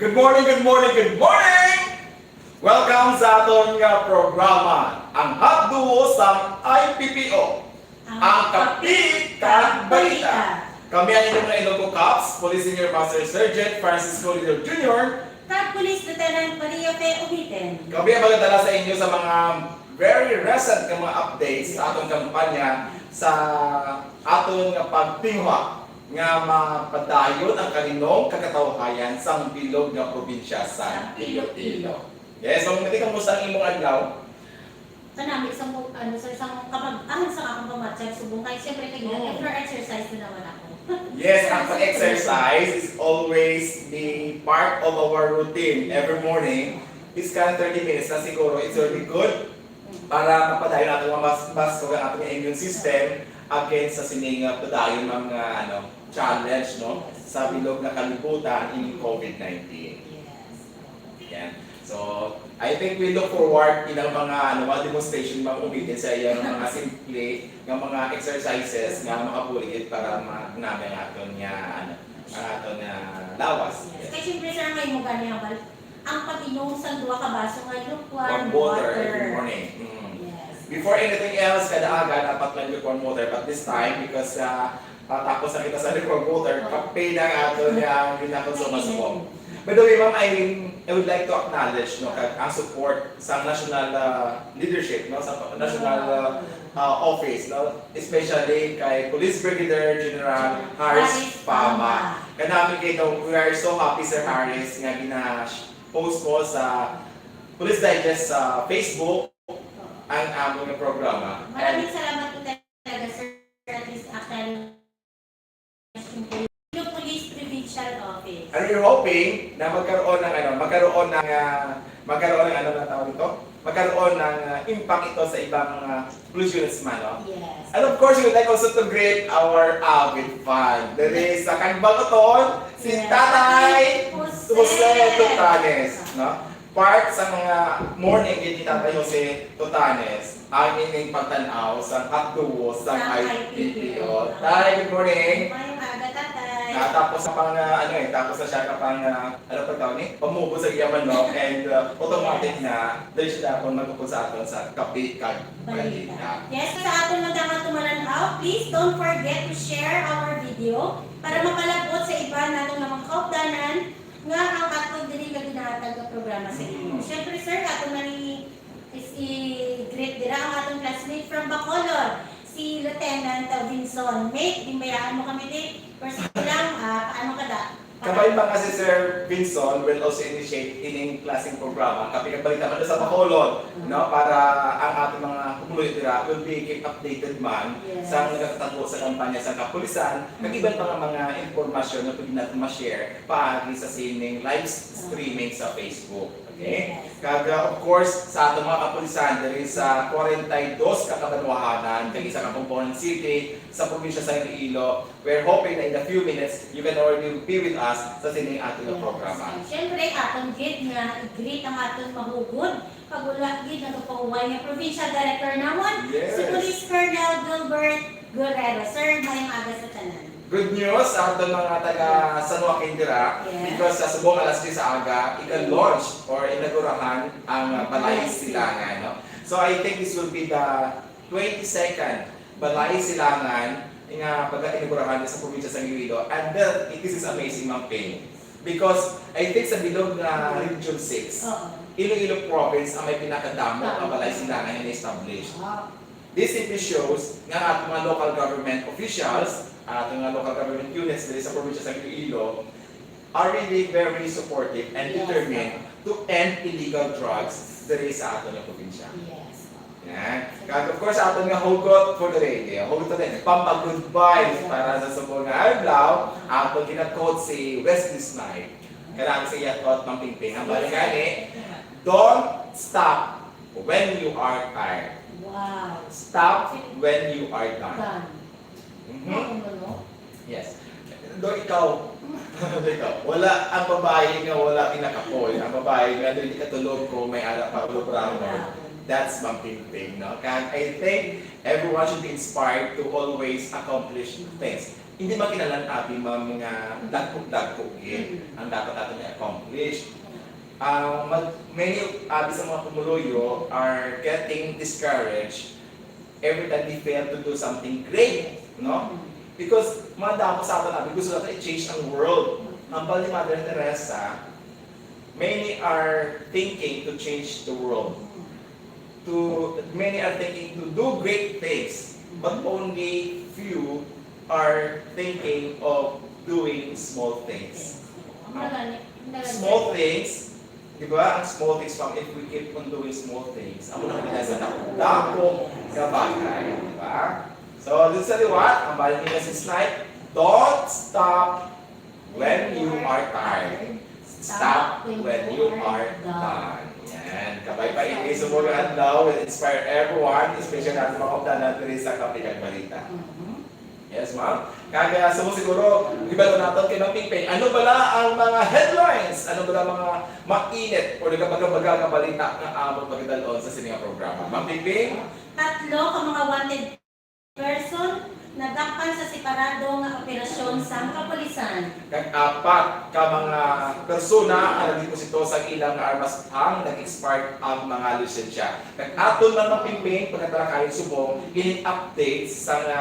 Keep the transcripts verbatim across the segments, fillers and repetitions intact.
Good morning, good morning, good morning! Welcome sa aton nga programa, ang Hot Duo sang I P P O, ang Kape kag Balita. Kami ang inyong mga Ilonggo Cops, Police Senior Master Sergeant Francisco Lidor Junior, kag Police Lieutenant Maria Fe Ubitin. Kami ang magadala sa inyo sa mga very recent nga mga updates sa aton kampanya sa aton nga pagtinguha nga mapadayon ang kalinong kag katawhayan sang bilog nga probinsya sa Iloilo. Yes, Ma'am Miti, kamusta ang imong adlaw? Kanami sa mo, ano, sir, sa kabag-an sa akong pamatyag subong kay siyempre kay Mm. nag-exercise na naman ako. Yes, ang pag-exercise is always the part of our routine every morning. This kind of thirty minutes na siguro, it's already good para mapadayon nato nga mas, mas ang ating immune system against sa sining, ah, padayon mga, ano, challenge, no, sa bilog nga kalibutan ining COVID nineteen. Yes. Yan. So, I think we look forward ilang mga, ano, mga demonstration, mga umitin sa iyang mga simple nga mga exercises nga makabuligid para ma-, namin ang aton nga, ano, ang aton nga lawas. Yes. Kay siyempre, sir, may mo gani ang bal-, ang pag-inom sang duha ka baso nga lukewarm Warm water every water. Morning. Mm. Yes. Before anything else, kada aga dapat may lukewarm water. But this time, because, ah, ah, tapos na kita sa lukewarm water, Oh. kape na ang ato niya ang ginakonsumo sa Kape na. By the way, ma'am, I, I would like to acknowledge, no, kag ang support sa national, ah, leadership, no, sa national, ah, ah, office, no, especially kay Police Brigadier General Harris Harris Pama. Pama. Kanami kay, no, we are so happy, Sir Harris, nga gina-post mo sa Police Digest sa Facebook ang amon nga programa. Maraming And salamat po talaga, sir. At least, actually, Iloilo Police Provincial Office. And we're hoping na magkaroon ng, ano, magkaroon ng, ah, magkaroon ng, ano na tawag ito? Magkaroon ng, ah, impact ito sa ibang, ah, police units man, no? Yes. And of course, we would like also to greet our avid fan. There is, uh, kag baguton, si Yes. Tatay Tatay Jose Jose. Totanes, no? Part sa mga morning gid ni Tatay Jose Totanes ang ining pagtan-aw sa Hot Duo sa Sa I P P O. I P P O. Tay, good morning. Mayong aga, Tatay. Ah, tapos sa pang, ah, ano eh, tapos na siya kapang, ah, ano pa tawag ni? Pamubo sa iya manok and, ah, automatic Yes. na dali siya dapat magupod sa aton sa Kape kag Balita. Balita. Yes, sa aton man nga tumalan-aw, please don't forget to share our video para mapalab-ot sa iban naton nga mga kaupdanan nga ang aton diri nga ginahatag nga programa sa inyo. Mm. Siyempre, sir, aton man i-, is i-greet dira ang aton classmate from Bacolod, si Lieutenant Vinson. Mate, ginbayaan mo kami, di? First lang, ah, paano ka da? Kabay pa nga si Sir Vinson will also initiate ining klaseng programa, Kape kag Balita man sa Bacolod, Mm. no? Para ang ating mga pumuluyo dira will be keep updated man Yes. sa nagakatago sa kampanya sa kapulisan, kag Mm. iban pa nga mga impormasyon nga pwede natin ma-share paagi sa sining live s-, Ah. streaming sa Facebook. Okay? Yes. Kag, uh, of course, sa atong mga kapulisan diri sa kwarenta y dos ka kabanwahanan, kag isa ka component city sa probinsya sa Iloilo, we're hoping na in a few minutes, you can already be with us sa sining ato nga Yes. programa. And syempre, aton gid nga i-greet ang aton mahugod, pag wala gid nagapahuway nga provincial director namon, Yes. si Police Colonel Gilbert Guerrero. Sir, mayong aga sa tanan. Good news sa aton mga taga San Joaquin dira, Yes. because sa subong alas diyes sa aga, ika-launch or inaugurahan ang, uh, Balay Balay Silangan, no? So, I think this will be the twenty-second Balay Silangan nga pagka-inaugurahan sa probinsya sa Iloilo. And, uh, this is amazing, Ma'am Ping. Because I think sa bilog nga Region six, Oo. Iloilo Province ang may pinakadamo nga Tama. Balay Silangan nga na-establish. Wow. This simply shows nga ang ating mga local government officials, ang ating mga local government units diri sa probinsya sa Iloilo are really very supportive and Yes. determined to end illegal drugs diri sa aton nga probinsya. Yes. Yan. Kag of course, aton nga hugot for the day. Hugot for the day. Pampag-good vibes Yes. para sa subong nga adlaw. Aton gina-quote si Wesley Snipes. Kanang sa iya quote, Ma'am Pingping. Ang balik Yes. gani, "Don't stop when you are tired. Wow. Stop when you are done." Done. Mhm. Ano, ano? Yes. Do ikaw. Do ikaw. Wala ang babae nga wala kinakapoy. Ang babae nga dili katulog kung may ara pa ulo brown. Brown. That's Ma'am Pingping, no? Kag I think everyone should be inspired to always accomplish things. Hindi man kinahanglan abi, ma'am, nga dagko-dagko gid ang dapat nato nga accomplish. Ah, mag-, many abi sa mga pumuluyo are getting discouraged every time they fail to do something great, no? Because madamo sa aton abi gusto nato i-change ang world. Ang ni Mother Teresa, many are thinking to change the world. To many are thinking to do great things, but only few are thinking of doing small things. Ang marami, ang marami. Small things, di ba? Ang small things, ma'am, if we keep on doing small things, amo na kita sa dako-dako nga bagay, di ba? So, dun sa liwat, ang bayan nila si Snipe, don't stop when you are tired. Stop when you are done. Yan. Kabay pa ini subong nga adlaw will inspire everyone, especially ang mga kaupdanan diri sa Kape kag Balita. Mhm. Yes, ma'am. Kag, ah, subong siguro, ibalo naton kay Ma'am Pingping. Ano bala ang mga headlines? Ano bala mga mainit o nagabaga-baga nga balita nga amon pagdalon sa sini nga programa? Ma'am Pingping? Tatlo ka mga wanted person nadakpan sa separado nga operasyon sang kapulisan. Kag apat ka mga persona ang nagdeposito sang ilang armas ang nag-expire ang mga lisensya. Kag aton man, Ma'am Pingping, pagkatalakayon subong ining update sa nga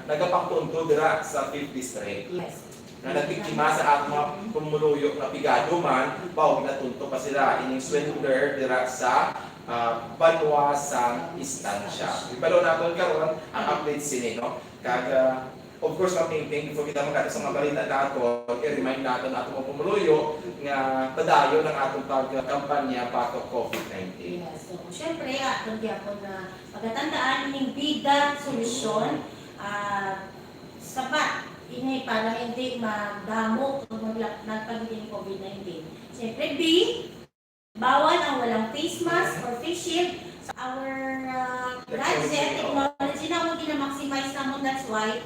nagapangtuon dira sa Fifth District. Yes. Nga nabiktima sa aton mga pumuluyo nga pigado man, bawo ginatunto pa sila ining swindler dira sa, ah, banwa sang Estancia. Ibalo naton karon ang update sini, no? Kag, ah, of course, Ma'am Pingping, before kita magkadto sa mga balita naton, i-remind naton ato mga pumuluyo nga padayon ang atong pagkampanya batok COVID nineteen. Yes, so, syempre, aton gyapon na pagatandaan ining Bida Solusyon, ah, sapat ini para hindi magdamo o maglap-, nagpagiging COVID nineteen. Siyempre, B, bawal ang walang face mask or face shield. Sa our, uh, gadget, technology na mo, gina-maximize na mo. That's why,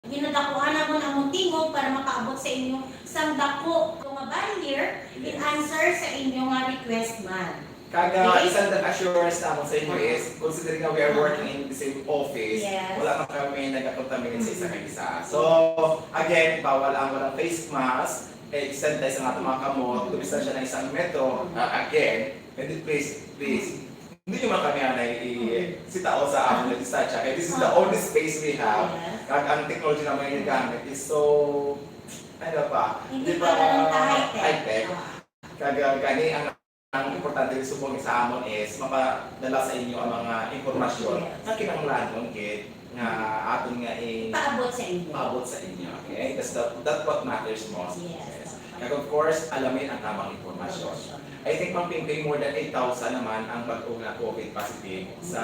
ginadakuan na mo na mong tingog para makaabot sa inyo sang dako. Kung nga barrier, in answer sa inyo nga request man. Kag, ah, isang assurance namo sa inyo is, considering nga we are working in the same office, wala man kami nagakontaminate sa isa kag isa. So, again, bawal ang walang face mask, eh, i-sanitize ang atong mga kamot, dumistansya na isang metro. Ah, again, and please, please, hindi nyo man kami anay i-, sitao sa amon nga distansya. Kay this is the only space we have. Kag ang technology na may gamit is so, ano pa, hindi pa ganun ka-high-tech. High-tech. Kag, ah, gani ang, ang importante rin subong sa amon is mapadala sa inyo ang mga impormasyon nga kinahanglanon gid nga aton nga i-, paabot sa inyo. Paabot sa inyo, okay? That's the, that's what matters most. Yes. Kag of course, alamin ang tamang impormasyon. I think, Ma'am Pingping, more than eight thousand naman ang bag-o nga COVID positive sa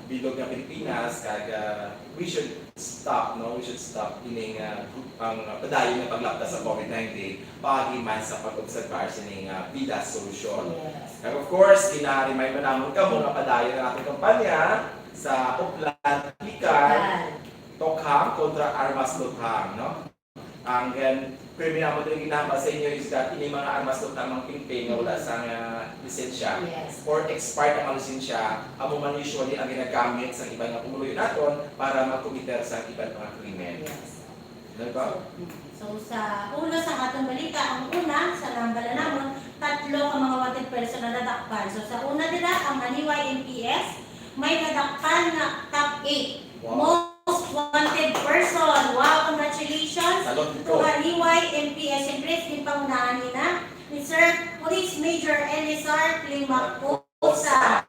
bilog nga Pilipinas, kag, ah, we should stop, no? We should stop ining, ah, ang padayon nga paglapta sa COVID nineteen, paagi man sa pag-obserbar sining, ah, Bida Solusyon. Yes. And of course, gina-remind man namon kamo nga padayon ang atong kampanya sa Oplan Tikal, Tokhang kontra Armas Luthang, no? Ang, um, pirmi namon diri ginahambal sa inyo is that ini mga armas luthang, Ma'am Pingping, nga wala sang lisensya or expired ang mga lisensya, amo man usually ang ginagamit sa iban nga pumuluyo naton para mag-commit sang iban mga krimen. Yes. Di ba? So, mm, so, sa ulo sa atong balita, ang una, sa nambala namon, tatlo ka mga wanted person na nadakpan. So, sa una dira, ang Anyway M P S, may nadakpan nga top eight. Wow. Most wanted person. Wow, congratulations to Anyway M P S. Siyempre, ginpangunahan nila ni Sir Police Major Elizar Climacosa.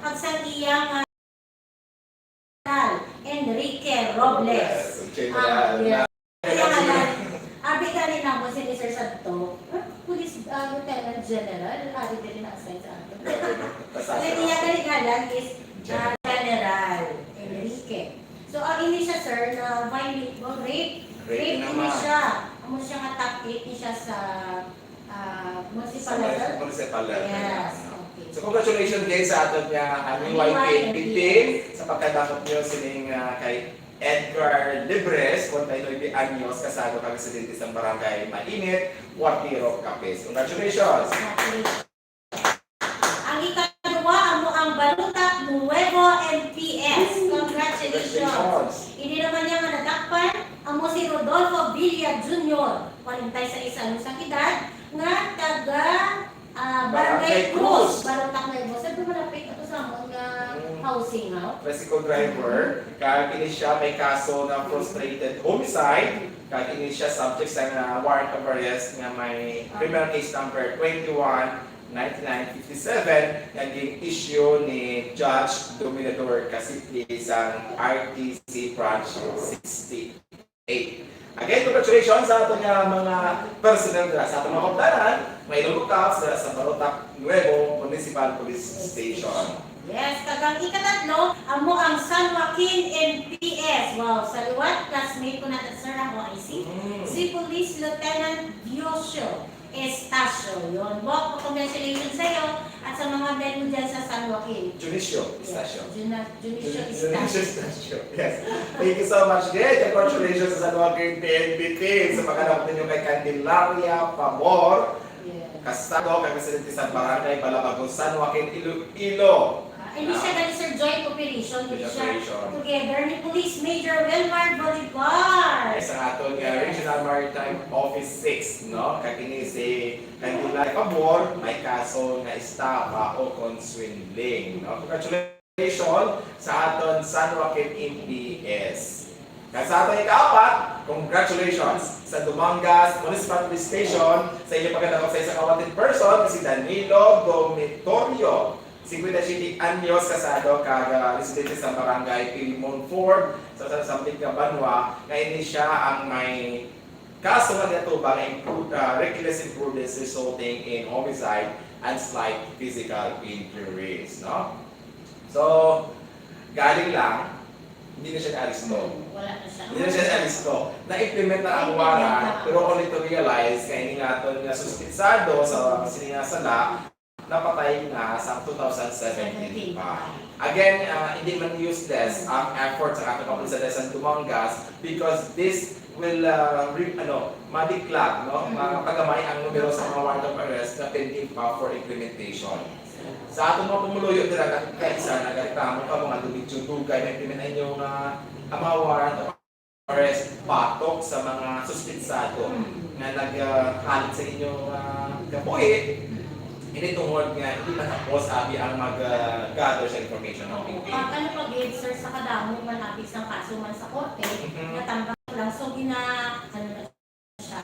Kag sa iya nga Enrique Robles. Robles, General. Ah, yes. Kaya nga lang, abi gani namon si Mister Santo, ah, Police, ah, Lieutenant General, abi diri na-assign sa ato. Kaya iya gani nga lang is, ah, General Enrique. So, ang ini siya, sir, na violate mo, rape. Rape ini siya. Amo siya nga top eight ni siya sa, ah, municipal level. Municipal level. Yes, okay. So, congratulations din sa aton nga, ah, N Y P N P team sa pagkadakop nyo sining, ah, kay Edgar Libres, forty-nine anyos, kasado kag residente sa Barangay Mainit, Cuartero, Capiz. Congratulations! Ang ikaduha amo ang Baluta Nuevo M P S. Congratulations! Congratulations! Ini naman niya nga nadakpan Amo si Rodolfo Villa Junior, kwarenta y seis anyos ang edad, nga taga, ah, Barangay Barangay Cruz, Cruz. Barotac, Nuevo. Sir, malapit ato sa amon nga Mm. housing, ha? Tricycle driver, kag ini siya may kaso nga frustrated homicide, kag ini siya subject sa nga warrant of arrest nga may Ah. criminal case number twenty-one ninety-nine fifty-seven nga gin-issue ni Judge Dominador Casipli sang R T C Branch sixty-eight. Again, congratulations sa aton nga mga personnel dira sa aton mga kaupdanan, mga Ilonggo Cops dira sa Barotac Nuevo Municipal Police Station. Yes, kag ang ikatatlo, amo ang San Joaquin M P S. Wow, sa liwat, classmate ko na, sir, ako, I C. Mm. Si Police Lieutenant Diocio Estacio. Yun. Bok, congratulations sa'yo at sa mga men mo dyan sa San Joaquin. Dionisio Yes. Estacio. Juna-, Dionisio Dionisio Estacio. Estacio. Yes. Thank you so much, Jay. Congratulations sa San Joaquin P N P team. Sa pagkadakop ninyo kay Candelaria Pabor, Yes. Casado, kag residente sa Barangay Balabago, San Joaquin, Iloilo. Ah, hindi siya Ah. gali, sir, joint operation, hindi Joint siya operation. together ni Police Major Wilmar Bolivar. Yes, ang aton nga Yes. Regional Maritime Office six, no? Kag ini si Candelaria Pabor, may kaso nga estafa o kon swindling, no? Congratulations sa aton San Joaquin M P S. Kag sa aton ikaapat, congratulations sa Dumangas Municipal Police Station sa inyong pagkadakop sa isa ka wanted person, si Danilo Domitorio, cincuenta y siete anyos, kasado kag, ah, residente sa Barangay Pilimon four sa, sa Sambit nga banwa, nga ini siya ang may kaso nga ginatubang nga impru-, ah, reckless imprudence resulting in homicide and slight physical injuries, no? So, galing lang, hindi na siya naaresto. Hmm, wala na siya. Hindi na siya naaresto. Na-implement na ang Na-implement warrant, na. pero only to realize kay ini nga aton nga suspitsado sa sini nga sala, napatay na sa two thousand seventeen pa. Seventeen pa. Again, ah, hindi man useless Hmm. ang effort sa ating kapulisan sa Dumangas because this will, ah, re-, ano, madiklag, no? Hmm. Mapagamay ang numero sa mga warrant of arrest na pending pa for implementation. Sa aton mga pumuluyo dira, ka-, kaisa nagareklamo ka mga dugay, dugay na implement ninyo nga, ah, mga warrant of arrest batok sa mga suspitsado Mm. nga naghalit sa inyo nga kabuhi. Mm. Ini tungod nga hindi pa tapos abi ang mag, ah, gather sa information ng P N P. Ang ano pa gid, sir, sa kadamo man abi sang kaso man sa korte, Mhm. natambak lang. So, gina-, ano na siya.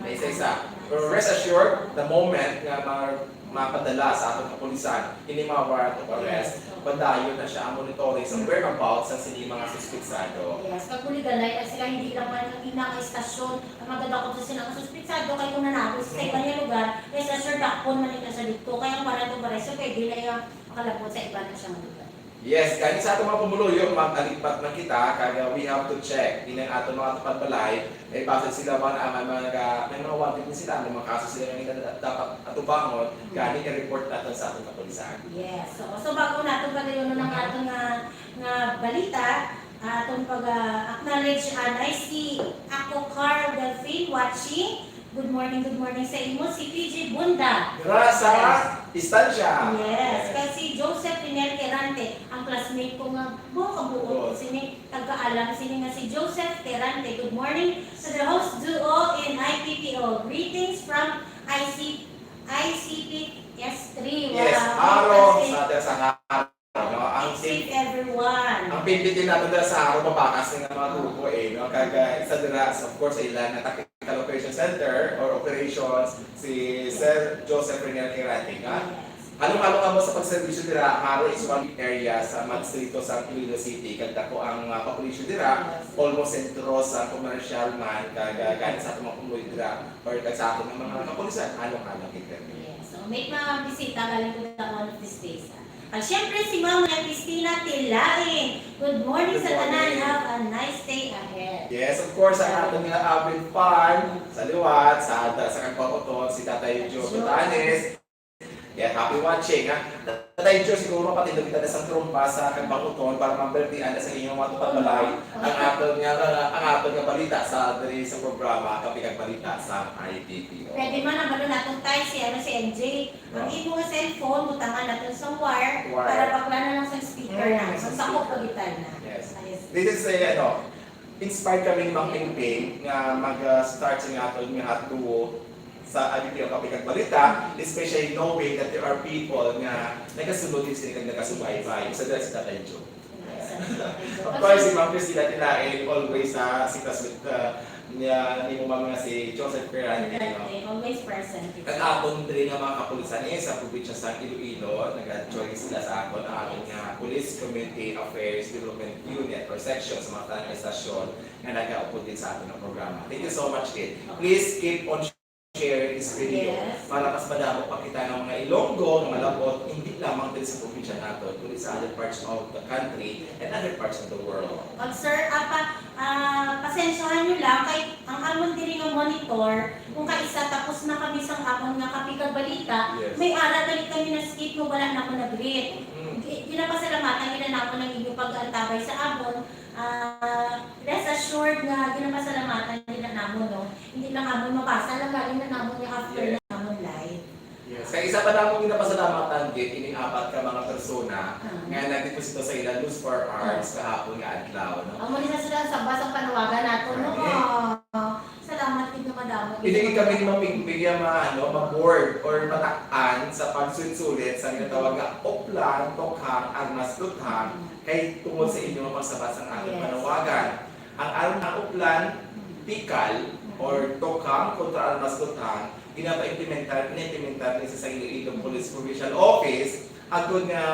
May isa-isa. Pero rest assured, the moment nga ma-, mapadala sa atong kapulisan ini mga warrant of arrest, Yes. padayon na siya ang monitoring sa Mm. whereabouts sa sini mga suspitsado. Yes, pag muli galay na sila, hindi lang man ang ina nga istasyon ang magadakop sa sila nga suspitsado, kay kung nanabo sa Mm. iba niya lugar, rest assured, dakpon man nila sa dito. Kaya ang warrant of arrest, so pwede na yung makalabot sa iba na siya nga lugar. Yes, gani sa ato mga pumuluyo, mag-alipat man kita, kag, uh, we have to check. Ini ang ato mga tupad balay, may base sila man ang, ang mga, may mga wanted din sila, may mga kaso sila nga da-, dapat atubangon, Mm. gani i-report naton sa atong kapulisan. Yes. So, so bago naton padayonon ang Mm. aton nga, nga balita, aton pag, uh, acknowledge, uh, nice si Ako Carl Delfin watching. Good morning, good morning sa imo, si P J Bunda. Dira sa Yes. Estancia. Yes. Yes. Kag si Joseph Riniel Quirante, ang classmate ko nga buo ka buo Good. sini, tagkaalam sini nga si Joseph Quirante. Good morning to the host duo in I P P O. Greetings from I C, I C P S three. Yes, Wow. Aro Kasi sa Sahara. No, ang Keep safe, pin-, everyone. ang pinbitin nato dira sa Aro, mabakas nga mga grupo, eh, no? Kag, uh, isa dira, of course, sa ilang technical operation center or operations, si Sir Joseph Renier Quirante, nga Yes. halong-halong amo sa pagserbisyo dira, Aro is one area sa mga distrito sa Iloilo City, kag dako ang, uh, populasyon dira, Yes. almost sentro sa commercial man, kag, uh, gani sa atong mga pumuluyo dira, or kag sa atong mga kapulisan, halong-halong internet. Yes. So, may mga bisita galing ko na one of these days, ah. At syempre, si Ma'am Christina Tilain. Good morning Good sa tanan. morning. Have a nice day ahead. Yes, of course, ang Yeah. aton nga Abin Farm, sa liwat, sa, sa Kagpang-uton, si Tatay Joe Joe. Butanes. Yeah, happy watching, ha? Tatay Joe, siguro mapatindog kita na sa trompa sa Kagpang-uton para mabertian na sa inyong mga tupad balay Oo. ang aton nga, ang aton nga balita sa diri sa programa, Kape kag Balita sa I P P O. Pwede man, ang balon naton tayo si, ano, si M J. Ang Oh. imo nga cellphone, butangan naton sa wire, Wire. para bakla na lang sa speaker Mm, na. sa Ang sakop speaker. Pagitan na. Yes. Yes. This is a, ano, inspired kami ni Mang Pingping nga mag-start sa nga aton nga hot duo sa Adityo Kape kag Balita, especially knowing that there are people nga nagasunod din sila kag nagasubaybay. Isa dira si Tatay Joe. Of course, si Ma'am Christina Tilain, always sa si classmate uh, niya ni mo, Ma'am, nga si Joseph Ferrante, no? Always present. Ang aton diri nga mga kapulisan eh, sa probinsya sa Iloilo, nag-join sila sa aton ang aton nga Police Community Affairs Development Unit or Section sa mga tanang estasyon nga nagaupod din sa aton nga programa. Thank you so much, kid. Please keep on sharing this video para mas madamo pa kita nga mga Ilonggo nga malabot, hindi lamang diri sa probinsya naton, kundi sa other parts of the country and other parts of the world. Pag, sir, apa, ah, pasensyahan nyo lang, kay ang amon diri nga monitor, kung kaisa tapos na kami sang amon nga Kape kag Balita, Yes. may ara gali kami na skip nga wala na mo nag-read. Mm. Gi-, ginapasalamatan gid namon ang inyo pag-antabay sa amon. Ah, rest assured nga ginapasalamatan gid na namon, no? Hindi lang amon mabasa, lang galing na namon nga after Yes. na namon live. Yes. Kay isa pa namon ginapasalamatan gid ining apat ka mga persona Ah. nga nagdeposito sa ila loose firearms Ah. kahapon nga adlaw, no? Amo ni sa sila ang sabas ang panawagan nato, no? Correct. Ah, salamat gid nga madamo. Hindi gid kami ni mapigpig nga ma-, ano, ma-bored or matak-an sa pagsulit-sulit sa ginatawag nga oplan, tokhang, armas, luthang, Mm. kay tungod sa inyo nga pagsabat sang aton Yes. panawagan. Ang arma, oplan, tikal, Mm. or tokhang kontra armas, luthang, ginapa-implementar, ina-implementar ni sa Iloilo Police Provincial Office, agod nga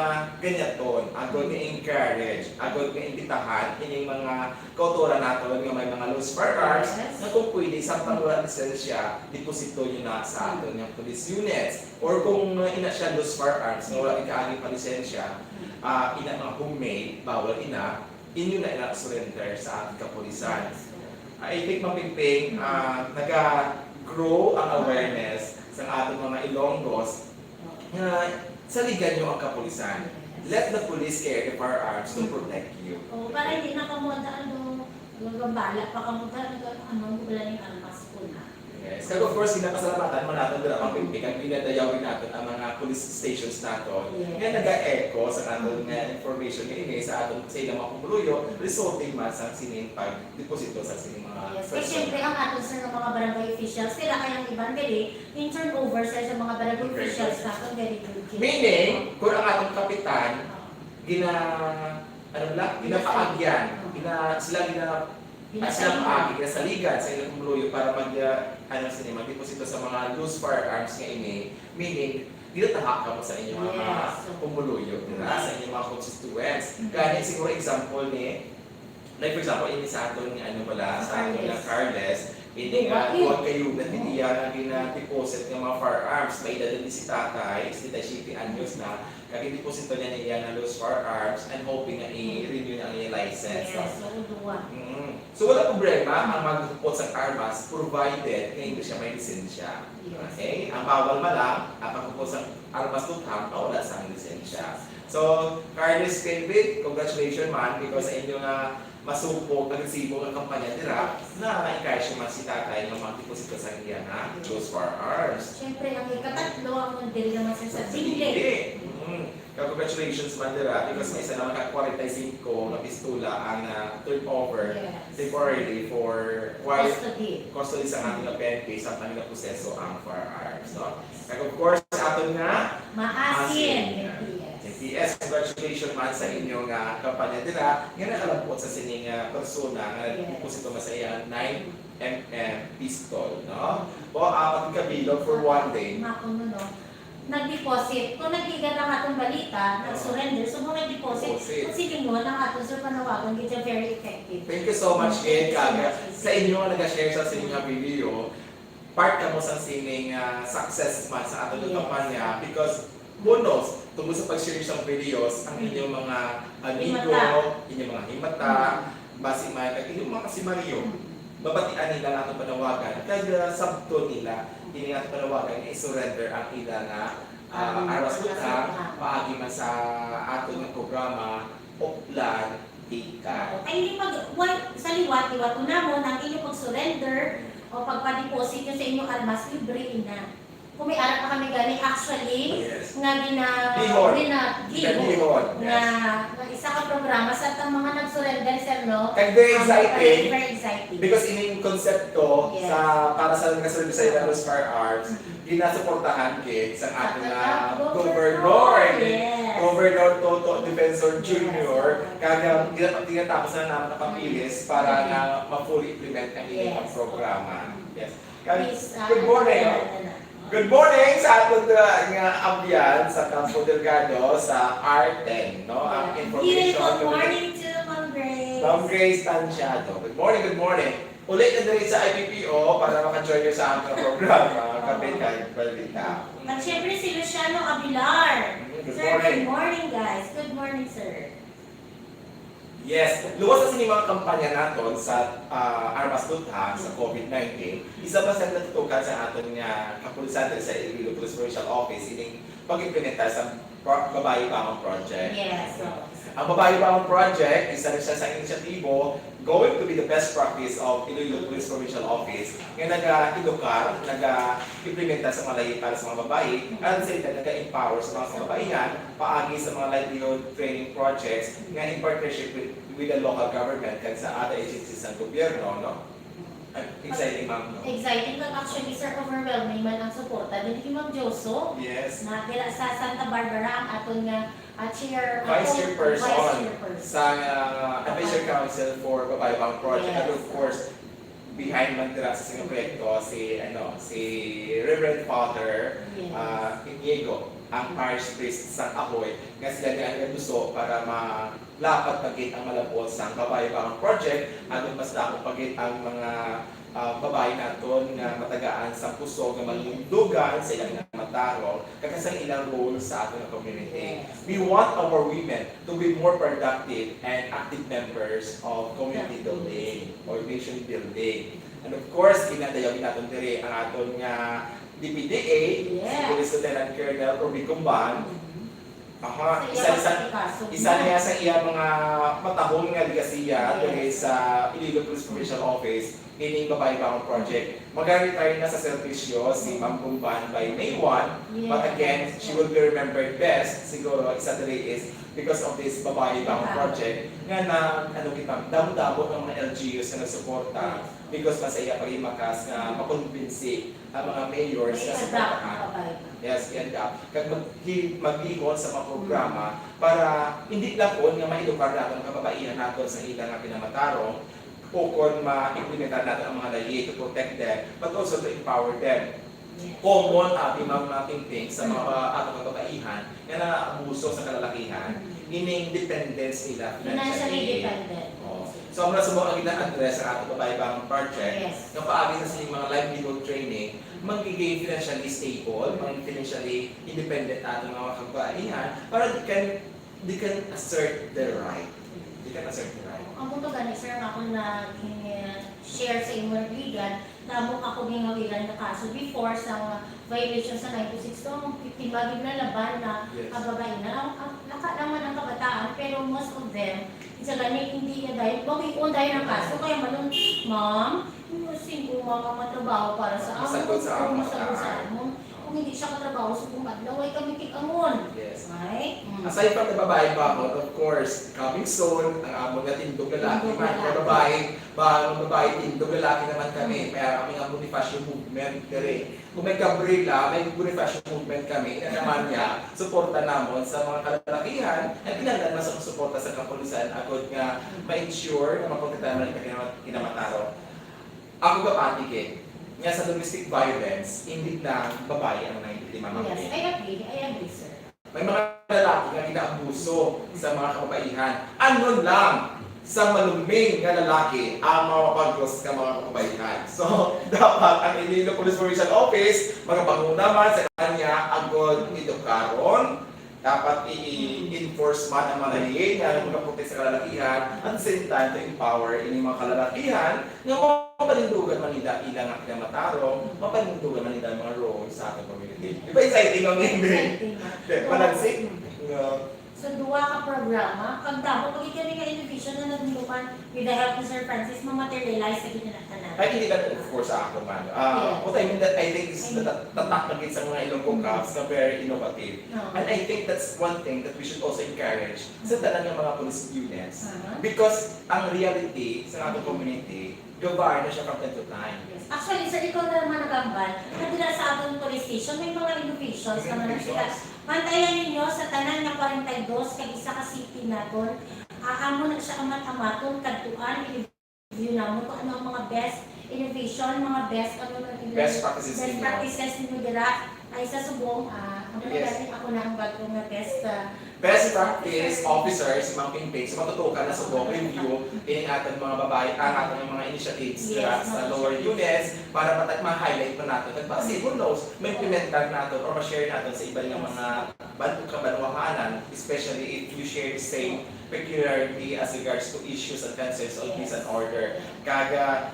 ganyaton, agod nga encourage, agod nga imbitahan ining mga kautoran naton nga may mga loose firearms Yes. nga kung pwede, samtang wala lisensya, deposito nyo na sa Mm. aton nga police units. Or kung, uh, ina siya loose firearms nga wala ikaagi pa lisensya, Mm. ah, ina mga homemade, bawal ina, inyo na ila surrender sa ating kapulisan. Yes. I think, Ma'am Pingping, Mm. ah, naga-grow ang awareness sa ating mga Ilonggos nga saligan nyo ang kapulisan. Yes. Let the police carry the firearms to Mm. protect you. Oo, para hindi na kamo, ano, nagambala pa kamo, ta-, nag-, ano, wala ning armas ko na. Yes. Kag of course, ginapasalamatan man naton dira, Ma'am Pingping, kag ginadayawin naton ang mga police stations naton Yes. nga naga-echo sa aton Mm. nga information nga ini sa aton, sa ilang mga pumuluyo, resulting man sa sining pagdeposito sa sining mga Yes. Kay persona. Siyempre, ang aton, sir, nga mga barangay officials, sila kay ang iban diri, in turnover, sir, sa mga barangay Very officials good. naton, very good. Meaning, kung ang atong kapitan, Oo. gina-, ano ba, Yes, sir. ginapaagyan, Oo. gina-, sila gina-, Ginapaagyan. Ginapaagi, ginasaligan sa ilang pumuluyo para mag, ah, ano sini, magdeposito sa mga loose firearms nga ini, meaning, ginatahak kamo sa inyong mga Yes, so pumuluyo, di ba? Mm. Sa inyong mga constituents. Mm. Gani, siguro example ni, like, for example, ini sa aton ni, ano pala, sa aton nga Carles. Carles, ini nga, Bakit? kuwan kayo, na hindi yan ang gina-deposit ng mga firearms. May edad din si tatay, si tatay, siyete anyos na, kag deposito niya niya na loose firearms and hoping nga i-renew niya ang iyang license, Yes, no? so, duwa. Mm. So, wala problema ang maghupot sa armas, provided nga hindi siya may lisensya. Yes. Okay? Ang bawal man lang, ang paghupot sa armas luthang, kay wala sang lisensya. So, Carlos David, congratulations man, because sa inyo nga masupog, agresibo nga kampanya dira, Yes. na ma-encourage man si tatay nga magdeposito sa iya nga Yes. loose firearms. Siyempre, ang ikatatlo, ang diri naman siya sa Sa binli. binli. Mm. Kag congratulations man dira, because may isa naman ka kwarenta y singko nga pistola ang na-turn over Yes. temporarily for quiet Custody. custody sa ating Mm. P N P samtang nagaproseso ang firearms, no? Yes. Kag of course, sa aton nga Maasin, Maasin. M P S. M P S, congratulations man sa inyo nga kampanya dira nga nakalabot sa sining, ah, persona nga Yes. nagdeposito man sa iya nine M M pistol, no? O, apat ka bilog for one day. Mako, no, no? Nag-deposit. Kung nagtigat ang atong balita, Oo. nag-surrender, so mo nag-deposit. Deposit. Kung silingon ang atong, sir, panawagan, gid siya very effective. Thank you so much, Thank you Ed, so kag much, sa inyo nga nag-share sa sining nga video, part kamo sa sining, ah, success man sa atong Yes. kampanya because who knows, tungod sa pag-share sa videos, ang Mm. inyong mga amigo, Himata. inyong mga himata, Mm. basi man, kag inyong mga kasimaryo, Mm. mabatian nila ang atong panawagan, kag, ah, sabton nila, kini nga atong panawagan nga i-surrender ang ila nga, ah, Ang armas armas luthang, luthang. paagi man sa aton nga programa, Oplan Tikal. Ay, hindi pag, wal-, sa liwat, liwat ko namon, ang inyong pag-surrender o pagpa-deposit nyo sa inyong armas, libre ina. Kung may ara pa kami gani, actually, Yes. nga gina... Bihon. gina- Gina-, bihon, yes. nga, nga isa ka programa sa tang mga nag-surrender, sir, no? Kag very Ang exciting, very exciting. Because ining konsepto Yes. sa para sa nagkaservisyo sa Ilocos Firearms, Mhm. ginasuportahan kid sa ato Sa nga kanta, governor, yes. Governor Toto Defensor Yes. Junior, kag ang gina-, ginatapos na naman ang papilis para Mhm. nga ma-fully implement ang ilang Yes. programa. Mhm. Yes. Kag, Please, ah, good morning. ano na, ano na. Good morning sa aton nga, nga abyan sa Campo Delgado sa R ten, no? Ang Yeah. information. Beautiful morning to Ma'am Grace. Ma'am Grace Tansiado. Good morning, good morning. Uli na diri sa I P P O para maka-join niyo sa aming programa, Kape kag Balita. At syempre si Luciano Aguilar. Mm, good Sir, morning. Good morning, guys. Good morning, sir. Yes, luwas na sini mga kampanya naton sa ah, Armas Luthang sa COVID nineteen. Isa pa sa natutukan sa aton nga kapulisan diri sa Iloilo Police Provincial Office ining pag-implementar sa pro- Babayi Bangon Project. Yes, so, Ang Babayi Bangon Project, isa na siya sa inisyatibo going to be the best practice of Iloilo Police Provincial Office nga naga-edukar, naga-implementa sa mga layi para sa mga babayi, at sa same time, naga-empower sa mga kababaihan paagi sa mga livelihood training projects nga in partnership with, with the local government kag sa other agencies sa gobyerno, no? Ay, exciting, ma'am, no? Exciting kag actually, sir, overwhelming man ang suporta din kay Ma'am Joso. Yes. Na dira sa Santa Barbara ang aton nga ah, chair, Vice aton chairperson vice chairperson. sa uh, Advisory Council for Babayi Bangon Project, and of Yes. course, behind man dira sa sini nga proyekto si ano si Reverend Father Yes. ah, Iniego, ang parish priest sa Ahoy, nga sila nga nagduso para malapad pa gid ang malab-ot sang Babayi Bangon Project, agud mas dako pa gid ang mga ah, babayi naton nga matagaan sa kusog nga malindugan sa ilang mga tarong kag sa ilang role sa aton nga community. Yes. We want our women to be more productive and active members of community Yeah. building or nation building. And of course, ginadayaw naton diri ang aton nga D P D A, si Yes. Police Lieutenant Colonel Ruby Gumban. Mhm. Aha, Sa isa, iya isa, pagkakaso isa niya. niya sa iya mga matahom nga legasiya Yes. diri sa Iloilo Police Provincial Office, ining Babayi Bangon Project. Mag-retire na sa serbisyo si Ma'am Gumban by May one, but Yes. again, she will be remembered best, siguro, isa diri is because of this Babayi Bangon Yeah. Project, nga na, ano kita, damo-damo ng mga L G Us na nagsuporta Yes. because man sa iya paghimakas nga makumbinsi ang mga mayors May nga adapt suportahan. ang babae. Yes, i-adapt. Kag mag-, hi-, maglihok sa mga programa para hindi lang kuon nga maedukar naton ang kababaihan naton sa ila nga pinamatarong o kon ma-implementar naton ang mga layi to protect them, but also to empower them. Yes. Common abi mga tingting sa mga ato kababaihan nga naabuso sa kalalakihan, Mm. ining dependence nila Financially financially. dependent. Oo. So, ang nasubo ang gina-address sa ato Babayi Bangon Project, Yes. nga paagi sa sining mga livelihood training, magiging financially stable, magiging financially independent ato nga mga kababaihan para they can, they can assert their right. They can assert their right. Ang punto gani, sir, nga akong nag-share sa imo, Regan, damo ako ginhawiran nga kaso before sa violation sa nine two six two, ang biktima gid na laban na Yes. kababayan na. Ang, ang, naka naman ang kabataan, pero most of them, sa gani, hindi niya dahil, bawion dahil ang kaso, kaya malun, ma'am, single mom ang matrabaho para sa amo, Masagot sa amo, masagot sa ah. amo. Kung hindi siya katrabaho sa buong adlaw, ay kami kik-angon. Yes. Ay? Mm. Aside from the Babayi Bangon, of course, coming soon, ang amon nga Tindog Lalaki Tindog man. Lalaki. Kay babayi, ba, ang babayi, Tindog Lalaki naman kami. Mm. Kaya kami ang Bonifacio Movement, diri. Kung may Gabriela, may Bonifacio Movement kami. Yan naman niya, suporta namon sa mga kalalakihan. Ang kinahanglan mas ang suporta sa kapulisan, agod nga ma-ensure na maprotektahan man ang kinama-, kinamatarong. Ako gapati gid nga sa domestic violence, hindi lang babayi ang nahibiktima, ma'am. Yes, I agree. I agree, sir. May mga lalaki nga ginaabuso sa mga kababaihan. Ano lang sa maluming nga lalaki ang mga mapagos nga mga kababaihan. So, dapat ang Iloilo Police Provincial Office, magabanguna man sa kanya, agod edukaron, dapat i-enforce man ang mga lahi nga magaprotect sa kalalakihan, at the same time, to empower ini mga kalalakihan nga mapanindugan man nila ila nga kinamatarong, mapanindugan man nila ang mga roles sa atong community. Di ba exciting ang ending? Exciting. Di, balancing. Nga So, duha ka program. programa, kag damo pa gid kami nga innovation nga nadumduman with the help ni Sir Francis, ma-materialize sa gid na tanan. Ay, hindi lang, of course, sa ako man. Ah, Yes. What I mean that I think is Ay. nata- tatak na gid sa mga Ilonggo Mm. Cops na very innovative. Oo. And I think that's one thing that we should also encourage sa Mm. tanan nga mga police units. Aha. Because ang reality sa atong community, gabar na siya from time to time. Yes. Actually, sir, ikaw na naman nagambal na dira sa atong police station, may mga innovations May naman na sila. innovations. Bantayan ninyo sa tanan nga forty-two kag isa ka city naton. Ah, amo na siya amat-amaton, kadtuan, i-review namon kung ano ang mga best innovation, mga best, ano na, Best practices best ninyo. practices ninyo dira. Ay, sa subong, ah, ang Yes. pagkali, ako na ang bago nga best, ah, Best practice officer, si Ma'am Pingping, so matutukan na subong, review ining aton mga babae, ang aton mga initiatives Yes, dira sa mga lower initiatives. units para matag ma-highlight pa nato. Kag basi, who knows, ma-implementar nato or ma-share nato sa iban nga mga ban kabanwahanan, especially if you share the same peculiarity as regards to issues and concerns on peace and order. Kag, ah,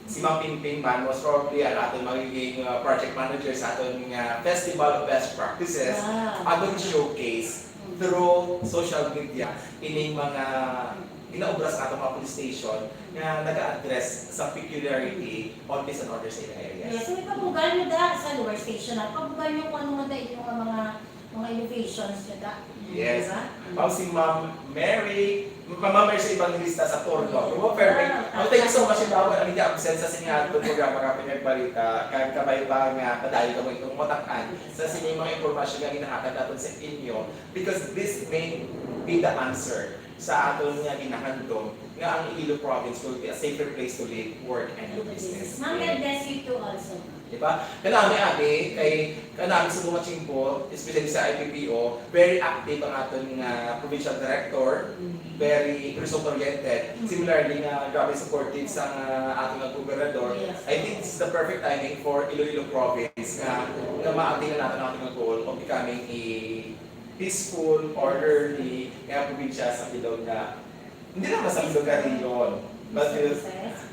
si Ma'am Pingping man, most probably, ang aton magiging, ah, project manager sa aton nga Festival of Best Practices, Wow. aton showcase through social media, ining mga ginaobra sa aton mga police station nga naga-address sa peculiarity on peace and order sa ilang area. Yes, so ipabugal nyo da sa lower station, ah. Ipabugal nyo kung ano man da inyo nga mga, mga innovations nyo da. Yes. Di ba? Ma'am, si Ma'am Mary, Ma'am Mary sa Evangelista sa Turno. Wow, perfect. Ah, Ma'am, thank you so much, Ma'am, ang inyong absent sa sining aton programa, Kape nga Balita. Kag kabay pa nga padayon kamo itong matak-an sa sining mga impormasyon nga ginahatag naton sa inyo, because this may be the answer sa aton nga ginahandom nga ang Iloilo Province will be a safer place to live, work, and do business. Ma'am, God bless you too also, ma'am. Di ba? Kanami, abi, kay kanami sa mga chingko, especially sa I P P O, very active ang aton nga provincial director, Mm. very result-oriented. Mm. Similarly, nga grabe supportive sa nga aton nga gobernador. Yes. I think this is the perfect timing for Iloilo Province nga, nga ma-attain naton ang aton nga goal of becoming a peaceful, orderly, nga probinsya sa bilog nga, hindi lang sa bilog nga rehiyon, but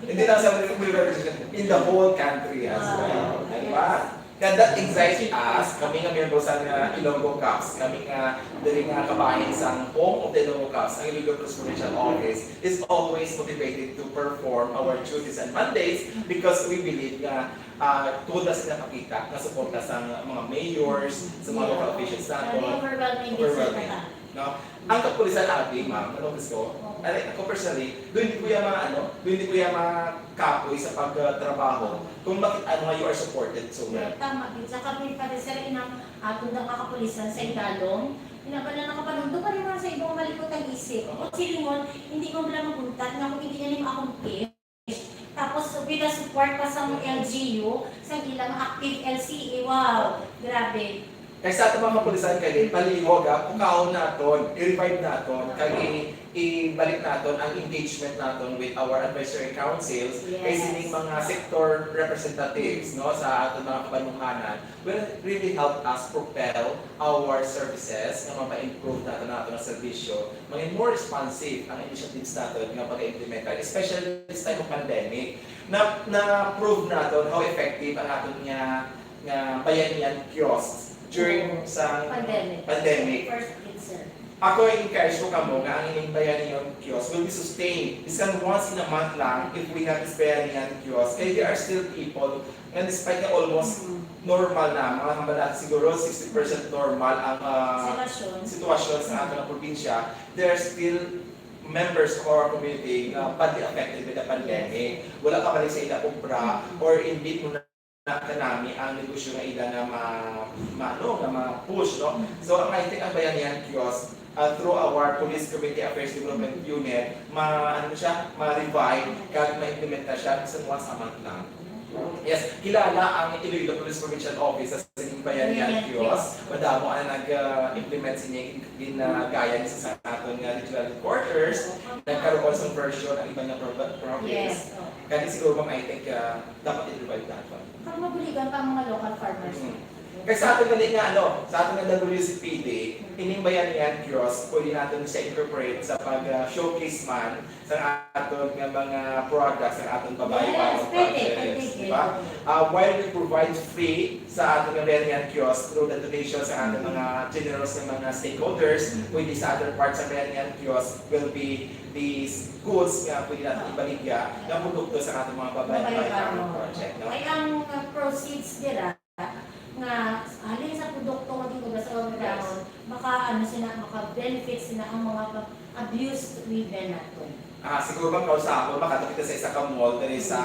hindi lang sa bilog nga rehiyon, in the whole country as well. Di ba? And that excites us, kami nga miyembro sa nga Ilonggo Cops, kami nga diri nga kabahin sa home of the Ilonggo Cops, ang Iloilo Police Provincial Office is always motivated to perform our duties and mandates because we believe nga, ah, tuod na sila makita nga suporta sa mga mayors, sa mga local officials naton. Very overwhelming. Overwhelming. No? Ang kapulisan, abi, ma'am, ano gusto? Oo. Ay, ako personally, doon di ko yan ma-, ano, doon di ko yan makapoy sa pagtrabaho. Kung bakit, ano nga, you are supported so well. Tama, din. Sa kami pa rin, sir, inang atong nga kapulisan sa Igalong, inabal na nakapanundok pa rin mga sa ibang malikot ang isip. Oo. Kung silingon, hindi mo lang maguntat nga kung hindi niya ni ma-accomplish. Tapos, with the support pa sa mga L G U, sa ilang active L C A, wow, grabe. Kay sa ato mga kapulisan, kay palihog, ah, pukahon naton, i-revive naton, kag i-, ibalik naton ang engagement naton with our advisory councils, kay Yes. sining mga sector representatives, no, sa aton mga kabanwahanan, will really help us propel our services nga mapa-improve naton ang aton nga serbisyo, maging more responsive ang initiatives naton nga pag-implementar, especially this time of pandemic. Na, na-prove naton how effective ang aton nga, nga Bayanihan kiosks during Oo. sa Pandemic. pandemic. First hit, sir. Ako, i-encourage ko kamo nga ang ining Bayanihan kiosk will be sustained. Bisan once in a month lang, if we have this Bayanihan kiosk, kay there are still people nga despite nga almost Mm. normal na, mga hambal natin siguro sixty percent normal ang, ah, Sitwasyon. sitwasyon sa aton nga probinsya, there are still members of our community nga badly affected by the pandemic. Wala ka balik sa ila obra Mm. or hindi mo na kanami ang negosyo nga ila nga ma-, ma-, ano, nga ma-push, no? Mm. So, ang, I think, ang Bayanihan Kiosk, ah, through our Police Community Affairs Development Unit, ma-, ano siya, ma-revive, kag ma-implementa siya sa once a month lang. Yes, kilala ang Iloilo Police Provincial Office sa sining Bayanihan Bayanihan Kiosk. Kiosk. Madamo ang nag-, ah, implement sining ginagaya ni sa aton nga regional headquarters. Oo. Nagkaroon sa version ang iban nga pro-, province. Yes, oo. Kani siguro, ma'am, I think, ah, dapat i-revive naton. Kag mabuligan pa ang mga local farmers. Mm. Kay sa aton gali nga, ano, sa aton nga W C P D, ining Bayanihan Kiosk, pwede naton siya incorporate sa pag, ah, showcase man sa aton nga mga products, sa aton babae. Yes, pwede, pwede, di ba? Ah, while we provide free sa aton nga Bayanihan Kiosk through the donation sa aton mga generous nga mga stakeholders, pwede sa other parts sa Bayanihan Kiosk will be these goods nga pwede natin ibaligya nga produkto sa aton mga babae, babae, babae project, no? Ay, ang, uh, proceeds dira nga halin sa produkto nga ginkuha sa mga, yes, baka, ano sila, maka-benefit sila ang mga abused women naton. Ah, siguro, ma'am, kausapon, makadto kita sa isa ka mall diri sa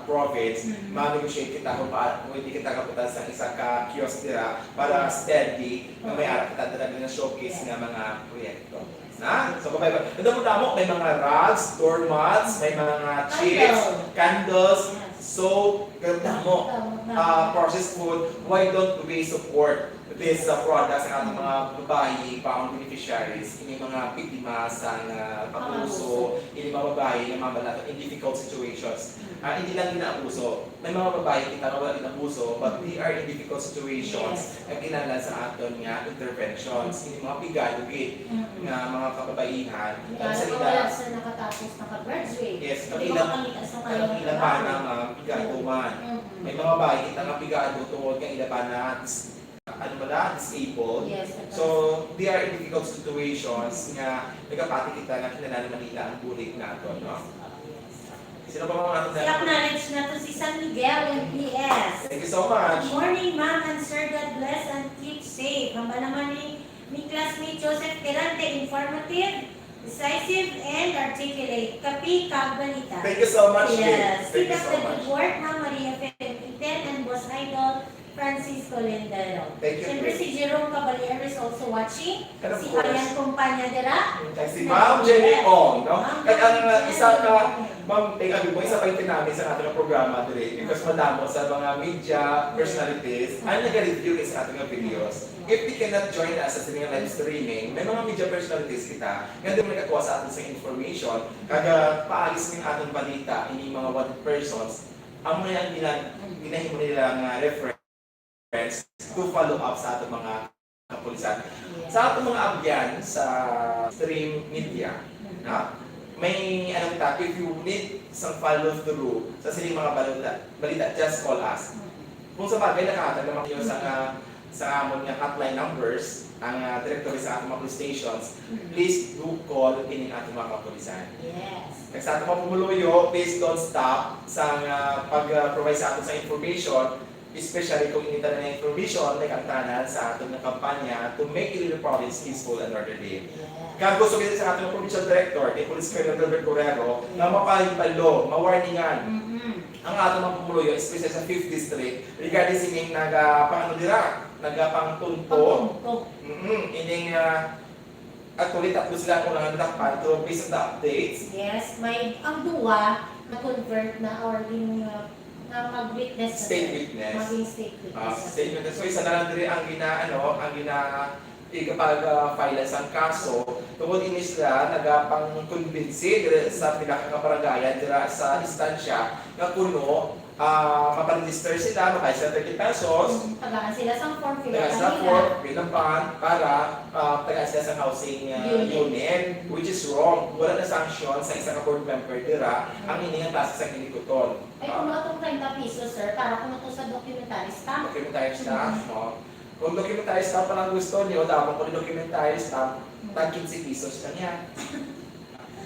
province, ma-negotiate kita kung pa-, pwede kita kabutan sa isa ka kiosk dira para steady nga may ara kita dira nga showcase nga mga proyekto. Na? So, kabay ba? Ang damo-damo, may mga rugs, doormats, may mga chips, candles, soap, kadamo. Ah, processed food. Why don't we support this, uh, product sa ating mga babayi, pa ang beneficiaries, ini mga biktima sa, uh, abuso, ini mga babayi nga mga in difficult situations. Ah, hindi lang ginaabuso. May mga babayi kita nga wala ginabuso, but they are in difficult situations nga kinahanglan sa aton nga interventions. Ini mga pigado gid nga mga kababaihan, ang sa ila, wala sa nakatapos, naka-graduate. Yes, ang ila, ang ila bana, ma'am, pigado man. May mga babayi kita nga pigado tungod nga ila bana, ano ba na, disabled. Yes, so, they are in difficult situations nga nagapati kita nga kinahanglan man nila ang bulig naton, no? Sino pa mga aton? I-acknowledge nato si San Miguel M P S. Thank you so much. Good morning, ma'am and sir. God bless and keep safe. Hambal naman ni, ni classmate Joseph Tirante, informative, decisive, and articulate. Kape kag balita. Thank you so much, Kate. Yes. Keep up the good work, Ma'am Maria Feniten and Boss Idol Francisco Lindero. Thank you, Kate. Siyempre, si Jerome Caballero is also watching. And of course, si Ayan Companya dira. Kag si Ma'am Jenny Ong, no? Kag ang, uh, isa ka, Ma'am, thank you po, isa pa yung tinami sa ating programa today because madamo sa mga media personalities ang nag-review sa ating videos. If they cannot join us sa ating live streaming, may mga media personalities kita nga di mo nagkakuha sa aton sa information, kag, ah, paagi sa aton balita, ini mga wanted persons, amo na ang gina-, ginahimo nila nga reference to follow up sa aton mga kapulisan. Yes. Sa aton mga abyan sa stream media, na, may, ano kita, if you need some follow through sa sining mga balita, balita, just call us. Kung sa bagay, nakahatag naman kayo sa, ah, sa amon nga hotline numbers, ang, ah, directory sa atong mga police stations, please do call ining atong mga kapulisan. Yes. Kag sa atong mga pumuluyo, please don't stop sa, ah, pag, ah, provide sa aton sa information, especially kung ini tanan nga information, like ang tanan sa aton nga kampanya to make Iloilo Province peaceful and orderly. Yes. Kag gusto kita sa aton provincial director, kay Police Colonel Gilbert Correro, nga mapahibalo, mawarningan ang aton mga pumuluyo, especially sa fifth District, regarding sining nagapang-, ano dira, nagapangtunto. Pangtunto. Mm, ining, ah, actually, tatlo sila ang unang nadakpan, pero based on the updates. Yes, may, ang duwa na-convert na or gin-, ah, na mag-witness na sila. State witness. Maging state witness na sila. Ah, state witness. So, isa na lang diri ang gina-, ano, ang gina-, ikapag, ah, file sang kaso. Tungod ini sila nagapangkumbinsi diri sa pila ka kabarangayan dira sa instansya nga kuno, ah, maparegister sila, mabayad sila thirty pesos. Mm, tagaan sila sang form, fill up sila. Tagaan sila form, fill up, para, ah, tagaan sila sa housing, ah, unit, unit, which is wrong. Wala na sanction sa isa ka board member dira ang ini nga klase sa gilikuton. Ay, kuno atong treinta pesos, sir, para kuno to sa documentary stamp. Documentary stamp, mm, oh. Kung documentary stamp pa lang gusto niyo, dapat kung documentary stamp, tag quince pesos lang yan.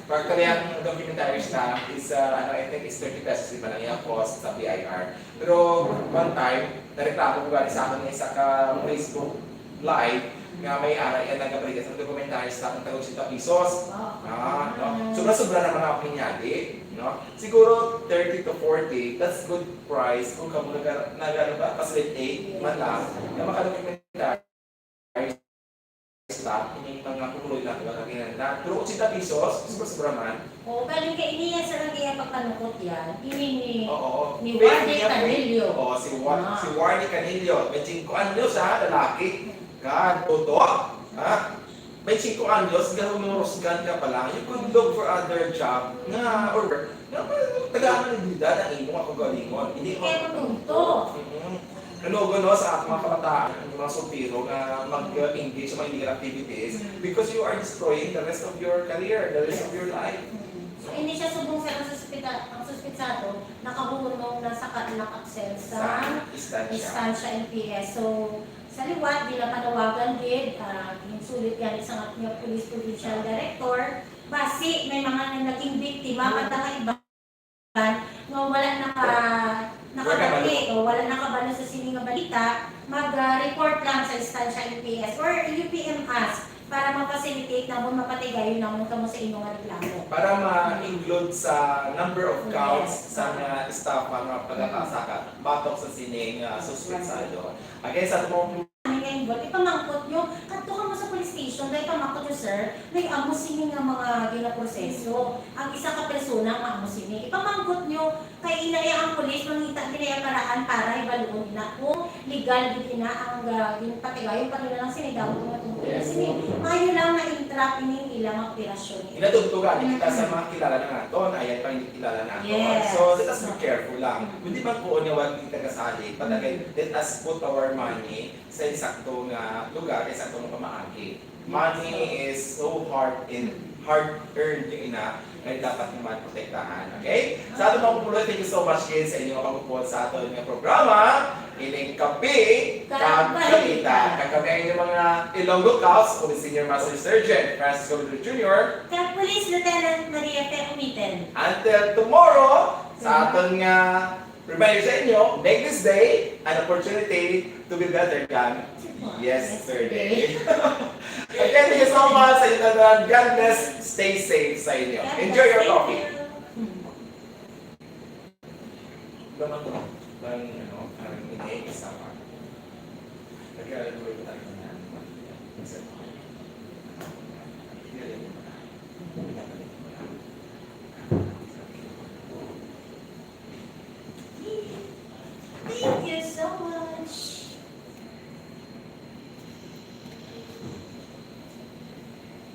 Actually, ang documentary stamp is, uh, ano, I think it's thirty pesos, di ba lang yung cost sa B I R. Pero one time, nareklamo ko gani sa akin isa ka Facebook Live nga may ara yan nagkapaligid sa documentary stamp ng tag singkwenta pesos. Ah, no? Sobra-sobra naman ako ninyali, no? Siguro thirty to forty, that's good price kung kamo naga-, naga-, ano ba, facilitate man lang na makadocumentary staff, ining mga pumuloy lang, wala kang ginanlan. Pero otsenta pesos, sobra-sobra man. Oo, galing kay ini yan, sir, ang iya pagpanukot yan. Ini ni, ni Wardy Canelio. Oo, si War-, si Wardy Canelio. May singko anyos, ha, lalaki. God, toto, ha? May singko anyos, gahulurusgan ka pa lang. You could look for other job nga, or work, nga tagaan ng dignidad ang imo nga kaugalingon. Hindi mo. Kaya matunto. Mm-mm. Kalugo, no, sa ating mga kabataan, yung mga soltero nga mag-engage sa mga illegal activities, because you are destroying the rest of your career, the rest of your life. So, hindi siya subong sa ang suspita, ang suspitsado nakahunong na sa Cadillac Axel sa Sa Estancia. Estancia L P S. So, sa liwat, ginapanawagan gid, ah, ginsulit gani sa ating police provincial director, basi may mga naging biktima, Hmm. at ang iban nga wala naka, nakabati o wala nakabalo sa sini nga balita, mag-report lang sa Estancia L P S or U P M us para ma-facilitate namon, mapatigayon namon kamo sa inyo nga reklamo. Para ma-include sa number of counts Yes. sa mga staff nga pagkakasaka batok sa sining uh, suspetsado. Again, sa atong Ano nga involved? Ipamangkot nyo. Kadto ka mo sa police station, kaya ipamangkot nyo, sir, may amo sini nga mga ginaproseso. Ang isa ka persona nga amo sini. Ipamangkot nyo, kay ina iya ang police, mangita gid iya paraan para hibaluon ina kung legal gid ina ang uh, ginpatigayon pa nila lang sini, dapat nga tungkol na sini. Maayo lang na-entrap ining ila nga operasyon. Ginatugtugan kita sa mga kilala na nato, na ayan pa hindi kilala nato. Yes. So, let us be careful lang. Hindi man kuon nga wag kita kasali, but again, let us put our money sa insakto nga lugar, insakto nga pamaagi. Money is so hard and hard-earned yung ina, nga dapat naman protektahan. Okay? Sa ato mga pupuluan, thank you so much again sa inyong pagpupulot sa aton nga programa, ining Kape Kag kag Balita. Kag kami ang inyong mga Ilonggo Cops, ako si Senior Master Sergeant Francisco Vidal Junior Kag Police Lieutenant Maria Fe Umitel. Until tomorrow, sa aton nga reminder sa inyo, make this day an opportunity to be better than yesterday. Again, thank you so much sa inyo tanan. God bless. Stay safe sa inyo. Enjoy your coffee. Bang, ano, parang ini, isa pa. Nagkaroon ko tayo ng